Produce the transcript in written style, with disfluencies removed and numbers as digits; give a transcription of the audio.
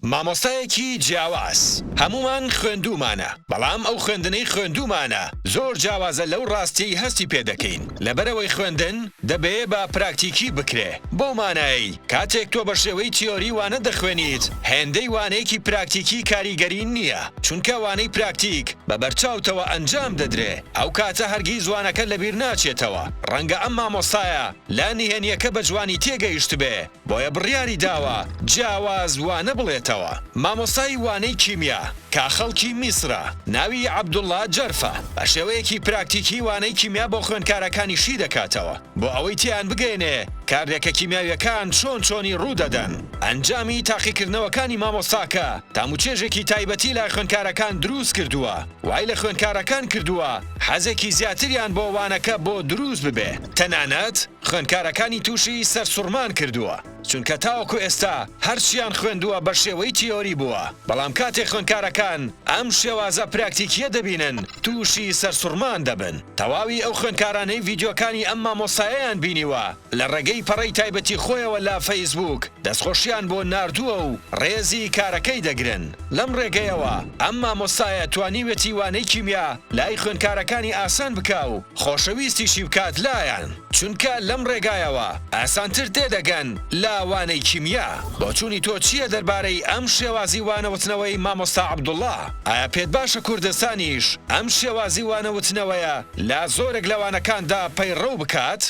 مامۆستایەکی جیاواز. هەموومان خوێندوومانە، بەڵام ئەو خوێندنەی خوێندوومانە زۆر جیاوازە لەو ڕاستیەی هەستی پێ دەکەین، لەبەرئەوەی خوێندن دەبێ بە پراکتیکی بکرێ، بەو مانایەی کاتێک تۆ بە شێوەی تیۆری وانە دەخوێنیت هێندەی وانەیەکی پراکتیکی کاریگەری نییە، چونکە وانەی پراکتیک بە بەرچاوتەوە ئەنجام دەدرێ، ئەو کاتە هەرگیز وانەکە لەبیر ناچێتەوە، ڕەنگە ئەم مامۆستایە لە نهێنیەکە بە جوانی تێگەیشتبێ، بۆیە بڕیاری داوە جیاواز وانە بڵێتەوە. مامۆستای وانەی کیمیا کە خەڵکی میسرە، ناوی عەبدوڵا جەرفە، بە شێوەیەکی پراکتیکی وانەی کیمیا بۆ خوێندکارەکانی شی دەکاتەوە، بۆ ئەوەی تێیان بگەیەنێ کارلێکە کیمیاویەکان چۆن چۆنی ڕوو دەدەن. ئەنجامی تاقیکردنەوەکانی مامۆستاکە تاموچێژێکی تایبەتی لای خوێندکارەکان دروست کردووە، وای لە خوێندکارەکان کردووە حەزێکی زیاتریان بۆ وانەکە بۆ دروست ببێ، تەنانەت. خوێندکارەکانی تووشی سەرسوڕمان کردووە، چونکە تاوەکو ئێستا هەرچیان خوێندووە بە شێوەی تیۆری بووە، بەڵام کاتێک خوێندکارەکان ئەم شێوازە پراکتیکییە دەبینن تووشی سەرسوڕمان دەبن. تەواوی ئەو خوێندکارانەی ڤیدیۆکانی ئەم مامۆستایەیان بینیوە لە ڕێگەی پەڕەی تایبەتی خۆیەوە لە فەیسبووک دەستخۆشیان بۆ ناردووە و ڕێزی کارەکەی دەگرن. لەم ڕێگەیەوە ئەم مامۆستایە توانیویەتی وانەی کیمیا لای خوێندکارەکانی ئاسان بکا و خۆشەویستیشی بکات لایان، چونکە لەم ڕێگایەوە ئاسانتر تێدەگەن لە وانەی کیمیا. بۆچوونی تۆ چییە دەربارەی ئەم شێوازی وانەوتنەوەی مامۆستا عەبدوڵا؟ ئایا پێت باشە کوردستانیش ئەم شێوازی وانەوتنەوەیە لە زۆرێک لە وانەکاندا پەیڕەو بکات؟